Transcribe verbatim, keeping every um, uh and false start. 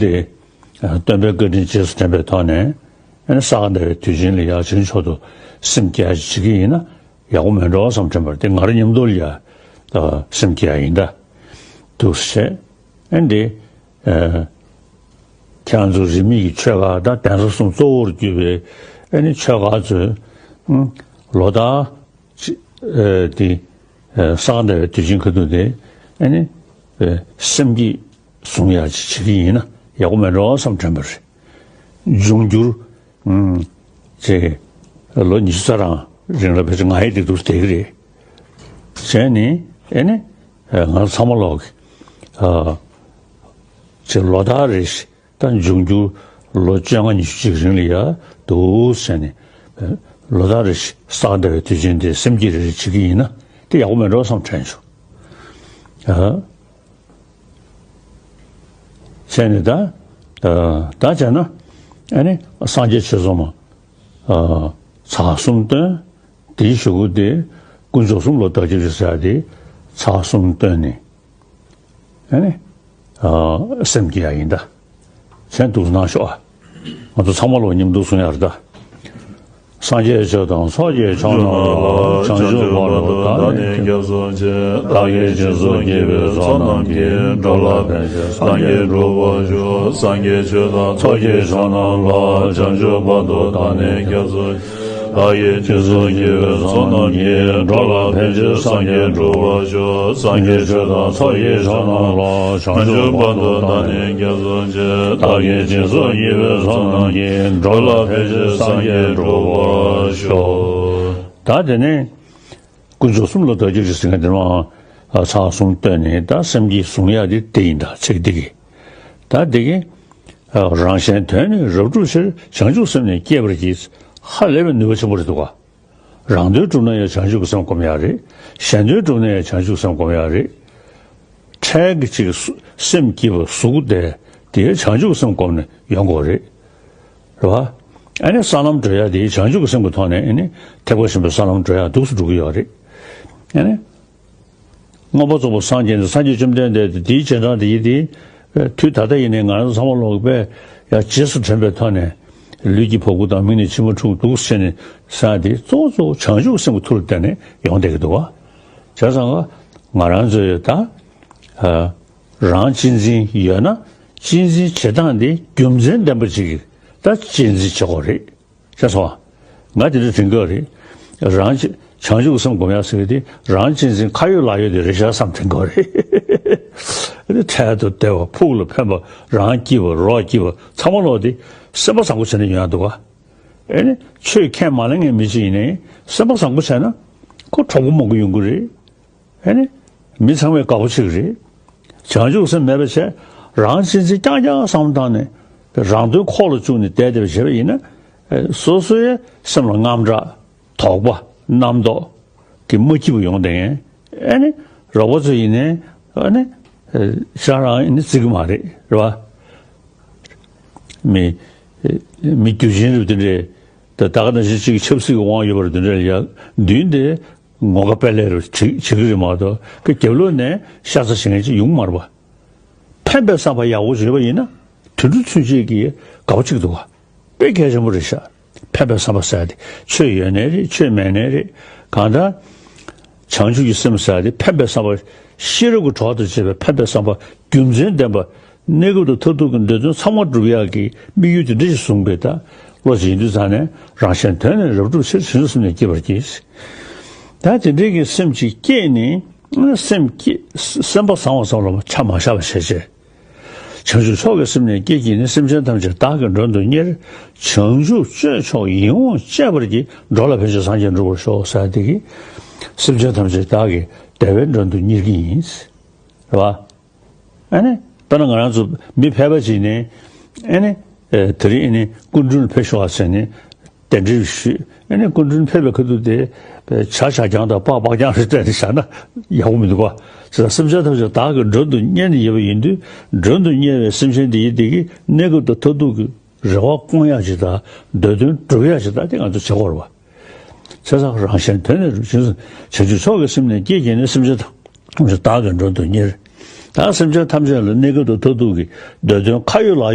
དེ་སྟོན་པའི་བཀའ་དྲིན་རྗེས་སུ་དྲན་པའི་ཐོག་ནས། ཨ་ནི་ས་ག་ཟླ་བའི་དུས་ཆེན་ལ་ཡ་བྱང་ཆུབ་མཆོག་ཏུ་སེམས་བསྐྱེད་ཡ་ཅིག་བྱེད་ཀྱི་ཡིན་ན་ཡག་པོ་མེད་འགྲོ་བསམ་དྲན་པ་རེད། དེ་ང་རང་མཉམ་དུ་ལ་ཡ་སེམས་བསྐྱེད་ཡ་ཡིན་ད། འདུག་སེ་བྱས། ཨ་ནི་དེ་ཨ་ཁྱེད་རང་ཚོ་རིས་མེད་ཀྱི་ཆོས་ཁག་དང་གདན་ས་གསུམ་གཙོ་བོར་གྱུར་པའི་ཨ་ནི་ཆོས་ཁག་ཚོས་ཨ་ལོ་ལྟར་ཅི་ཨ་དེ་ཨ་ས་ག་ཟླ་བའི་དུས་ཆེན་ཁ་ཐུག་དེ་ཨ་ནི་ཨ་སེམས་བསྐྱེད་བཟུང་ཡ་ཅིག་བྱེད་ཀྱི་ཡིན་ན་ཡག་པོ་མེད་འགྲོ་བསམ་དྲན་པ་རེད། འབྱུང་འགྱུར་ཨ་ཅེ་ལོ་ཉི་ཤུ་རྩ་གྲངས་རིང་ལ་ཕལ་ཆེར་ང་ཡི་སྡུག་སྡུག་བསྡད་ཀྱི་རེད། བྱས་ནས་ཨ་ནི་ཨ་ང་ཚང་མ་ལོག་གི་ཨ་ཅེ་ལོ་ལྟར་རེ་བཞིན། ད་འབྱུང་འགྱུར་ལོ་བཅོ་ལྔ་ཉི་ཤུ་ཅིག་རིང་ལ་ཡ་འདུག་ཟེར་ནས་ལོ་ལྟར་རེ་བཞིན་ས་ག་ཟླ་བའི་དུས་ཆེན་དེ་སེམས་བསྐྱེད་རེ་རེ་བྱེད་ཀྱི་ཡིན་ན་དེ་ཡག་པོ་མེད་འགྲོ་བསམ་དྲན་བྱུང་། ཨ་བྱས་ནས་ད་ཨ་ད་བྱས་ན་ཨ་ནི་སངས་རྒྱས་ཆོས་ཚོགས་མ་ཨ་ཚར་གསུམ་བཏོན། དེའི་གཞུག་གུ་དེ་དཀོན་མཆོག་གསུམ་ལ་བདག་སྐྱབས་ཞུ་ཟེར་ཡ་དེ་ཚར་གསུམ་བཏོན་ནས། ཨ་ནི་ཨ་སེམས་བསྐྱེད་ཡ་ཡིན་ད། མཚན་འདུག་གནང་ཤོག་ཨ། ང་ཚོ་ཚང་མ་ལོ་མཉམ་འདུག་གསུང་ཡ་རེད་ད། སངས་རྒྱས་ཆོས་དང་ཚོགས་ཀྱི་མཆོག་རྣམས་ལ། བྱང་ཆུབ་བར་དུ་བདག་ནི་སྐྱབས་སུ་མཆི། བདག་གིས་སྦྱིན་སོགས་བགྱིས་པའི་ཚོགས་རྣམས་ཀྱིས། འགྲོ་ལ་ཕན་ཕྱིར་སངས་རྒྱས་འགྲུབ་པར་ཤོག་སངས་རྒྱས་ཆོས་དང་ཚོགས་ཀྱི་མཆོག་རྣམས་ལ། བྱང་ཆུབ་བར་དུ་བདག་ནི་སྐྱབས་སུ་མཆི། བདག་གིས་སྦྱིན་སོགས་བགྱིས་པའི་ཚོགས་རྣམས་ཀྱིས། འགྲོ་ལ་ཕན་ཕྱིར་སངས་རྒྱས་འགྲུབ་པར་ཤོག་སངས་རྒྱས་ཆོས་དང་ཚོགས་ཀྱི་མཆོག་རྣམས་ལ། བྱང་ཆུབ་བར་དུ་བདག་ནི་སྐྱབས་སུ་མཆི། བདག་གིས་སྦྱིན་སོགས་བགྱིས་པའི་ཚོགས་རྣམས་ཀྱིས། འགྲོ་ལ་ཕན་ཕྱིར་སངས་རྒྱས་འགྲུབ་པར་ཤོག་ད་དེ་ནས་དཀོན་མཆོག་གསུམ་ལ་བདག་སྐྱབས་ཞུ་ཟེར་མཁན་དེ་མ་ཚར་གསུམ་བཏོན་ནས་ད་སེམས་བསྐྱེད་བཟུང་ཡ་དེ་དེ་ཡིན་ད་ཚིག་འདི་གི། ད་འདི་གི་རང་གཞན་དོན་ནི་རབ་བསྒྲུབ་ཕྱིར། བྱང་ཆུབ་སེམས་ནི་བསྐྱེད་པར་བགྱི། ཧ་ལས་པའི་ནུས་པ་ཆེན་པོ་རེད་འདུག་ག་རང་དོན་བསྒྲུབ་ན་ཡང་བྱང་ཆུབ་ཀྱི་སེམས་སྒོམ་ཡག་རེད། གཞན་དོན་བསྒྲུབ་ན་ཡང་བྱང་ཆུབ་ཀྱི་སེམས་སྒོམ་ཡག་རེད། འཕྲལ་གྱི་ཅིག་སེམས་སྐྱིད་པ་ཟུག་བསྡད་དེ་བྱང་ཆུབ་ཀྱི་སེམས་སྒོམ་ནས་ཡོང་དགོས་རེད། རེད་བ། ཨ་ནི་ས་ལམ་བགྲོད་ཡག་དེ་བྱང་ཆུབ་ཀྱི་སེམས་ཀྱི་ཐོག་ནས་ཨ་ནི་ཐེག་པ་ཆེན་པོའི་ས་ལམ་བགྲོད་ཡག་འདུག་སེ་འགྲོ་གི་ཡོད་རེད། ཨ་ནི། མངོན་པར་རྫོགས་པར་སངས་རྒྱས་ནས་སངས་རྒྱས་བཅོམ་ལྡན་འདས་དེ་དེའི་རྗེས་འབྲང་དེ་ཡིན་ཏེ། དུས་ད་ལྟ་ཡིན་ནའི་ང་རང་ཚོ་ཚང་མ་ལོག་པས་ཡང་རྗེས་སུ་དྲན་པའི་ཐོག་ནས་ལུས་ཀྱི་བ་སྤུ་དང་མིག་ནས་མཆི་མ་འཁྲུག་འདུག་ཟེར་ནས་ཟེར་ཡ་དེ་གཙོ་བོ་གཙོ་བོ་བྱང་ཆུབ་སེམས་ཀྱི་མཐུ་ལ་བརྟེན་ནས་ཡོང་བསྡད་ཀྱི་འདུག་བ། བྱས་ཙང་ང་རང་ཚོས་ད་རང་གཅེས་འཛིན་ཡོད་ན་གཅེས་འཛིན་བྱེད་སྟངས་དེ་རྒྱུ་མཚན་ལྡན་པ་ཅིག་གིས་ད་གཅེས་འཛིན་བྱེད་དགོས་རེད། ཤེས་སོང་ང་དེ་འདྲ་དྲན་གྱི་རེད། རང་གཅེས་བྱང་ཆུབ་སེམས་སྒོམ་ཡག་ཟེར་གྱི་དེ་རང་གཅེས་འཛིན་ཁ་ཡོད་ལག་ཡོད་དེ་རེད་ཤག་བསམ་དྲན་གྱི་རེད། འཕྲལ་དུ་བདེ་བ་ཕུགས་ལ་ཕན་པ་རང་སྐྱིད་པ་རོགས་སྐྱིད་པ་ཚང་མ་ལོག་དེ་སེམས་པ་བཟང་པོ་བྱས་ནས་ཡོང་ཡག་འདུག་ག་ཨེ་ནི་ཆོས་ཁས་མ་ལེན་མཁན་མི་གཅིག་ཡིན་ནའི་སེམས་པ་བཟང་པོ་བྱས་ན་ཁོ་གྲོགས་པོ་མང་པོ་ཡོང་གི་རེད། ཨེ་ནི། མི་ཚང་མས་དགའ་པོ་བྱེད་ཀྱི་རེད། བྱང་ཆུབ་སེམས་མེད་པ་བྱས། རང་གཅེས་འཛིན་རྐྱང་རྐྱང་བསམ་བློ་བཏང་ནས། རང་དོན་ཁོག་ལ་བཅུག་ནས་བསྡད་བསྡད་པ་བྱས་པ་ཡིན་ན། ཨེ་སོ་སོའི་སེམས་ལ་དངངས་སྐྲག་དོགས་པ། རྣམ་རྟོག་གི་མ་སྐྱིད་པོ་ཡོང་བསྡད་མཁན། ཨེ་ནི། རོགས་པ་ཚོ་ཡིན་ནའི། ཨེ་ནི། ཨེ་ཤ་རང་ཡིན་ནི་བརྩི་གི་མ་རེད། རེད་བ། མི། མི་རྒྱུ་ཆེན་རེད་དེ་འདྲས། ད་ད་ག་ནང་བཞིན་གཅིག་ཆབ་སྲིད་ཀྱི་དབང་ཡོད་པ་རེད་དེ་འདྲས་ཡ། མདུན་དེ། ངོ་དགའ་དཔལ་ལས་རུ་བྱེད་བྱེད་ཀྱི་རེད་མ་གཏོགས་ཀྱི་རྒྱབ་ལོགས་ནས་ཤ་ཚ་བྱེད་མཁན་ཅིག་ཡོང་གི་མ་རེད་པ། ཕན་པའི་བསམ་པ་ཡག་པོ་ཅིག་ཡོད་པ་ཡིན་ན་དུད་འགྲོ་ཚུན་ཆད་ཀྱིས་དགའ་པོ་བྱེད་ཀྱི་འདུག་ག་དཔེ་གལ་ཆེན་པོ་རེད་ཤག་ཕན་པའི་བསམ་པ་ཟེར་ཏེ་ཆོས་ཡོད་ནའི་རེད་ཆོས་མེད་ནའི་རེད། གང་ལྟར་བྱང་ཆུབ་ཀྱི་སེམས་ཟེར་ཏེ་ཕན་པའི་བསམ་པ་ཤེས་རབ་ཀྱི་གྲོགས་དང་བཅས་པའི་ཕན་པའི་བསམ་པ་རྒྱུ་མཚན་ལྡན་པ། གནས་སྐབས་དང་མཐར་ཐུག་གི་འདོད་དོན་ཚང་མ་སྒྲུབ་ཡག་གི་དམིགས་ཡུལ་དེ་འདྲ་ཞིག་བཟུང་བའི་ད་བློ་ཞིག་ཡིན་དུས་ཙང་ནས་རང་གཞན་དོན་ནི་རབ་བསྒྲུབ་ཕྱིར་བྱང་ཆུབ་སེམས་ནི་བསྐྱེད་པར་བགྱི། ད་དེ་འདྲའི་གི་སེམས་ཅིག་བསྐྱེད་ནས་སེམས་བསྐྱེད་སེམས་པ་བཟང་བ་ཙམ་ལ་ཆ་མ་བཞག་པ་བྱས་བྱས། བྱང་ཆུབ་མཆོག་གི་སེམས་ནི་བསྐྱེད་བགྱིས་ནས། སེམས་ཅན་ཐམས་ཅད་བདག་གིས་མགྲོན་དུ་གཉེར། བྱང་ཆུབ་སྤྱོད་མཆོག་ཡིད་འོང་སྤྱད་པར་བགྱི། འགྲོ་ལ་ཕན་ཕྱིར་སངས་རྒྱས་འགྲུབ་པར་ཤོག་ཟེར་དེ་གི་སེམས་ཅན་ཐམས་ཅད་བདག་གིས་བདེ་བའི་མགྲོན་དུ་གཉེར་གྱི་ཡིན། རེད་བ། ཨ་ནི། དཔེར་ན་ང་རང་ཚོ་མི་ཕལ་པ་ཅིག་ནས། ཨ་ནི། ཨེ་དེ་རིང་ཨ་ནི་སྐུ་མགྲོན་ཕེབས་ཤོག་ཟེར་ནས་གདན་འདྲེན་ཞུས། ཨ་ནི་སྐུ་མགྲོན་ཕེབས་པའི་ཁ་ཐུག་དེ་ཇ་ཇ་རྐྱང་དང་སྤགས་སྤགས་རྐྱང་རེ་སྤྲད་ནས་བཞག་ན་ཡག་པོ་མི་འདུག་ག་བྱས་ཙང་སེམས་ཅན་ཐམས་ཅད་བདག་གིས་མགྲོན་དུ་གཉེར་ནས་ཡོད་པ་ཡིན་དུས། མགྲོན་དུ་གཉེར་བའི་སེམས་ཅན་དེ་ཡིན་དེ་གིས་གནས་སྐབས་དང་མཐར་ཐུག་གི་རེ་བ་སྐོང་ཡག་ཅིག་དང་འདོད་དོན་སྒྲུབ་ཡག་ཅིག་དང་དེ་ང་ཚོ་བྱེད་དགོས་རེད་བ། བྱས་ཙང་རང་གཞན་དོན་ནི་རུ་ཕྱིན་སོ། བྱང་ཆུབ་མཆོག་གི་སེམས་ནི་བསྐྱེད་བགྱིས་ནས། སེམས་ཅན་ཐམས་ཅད་བདག་གིས་མགྲོན་དུ་གཉེར། ད་སེམས་ཅན་ཐམས་ཅད་ལ་གནས་སྐབས་དང་མཐར་ཐུག་གི་འདོད་དོན་ཁ་ཡོད་ལག་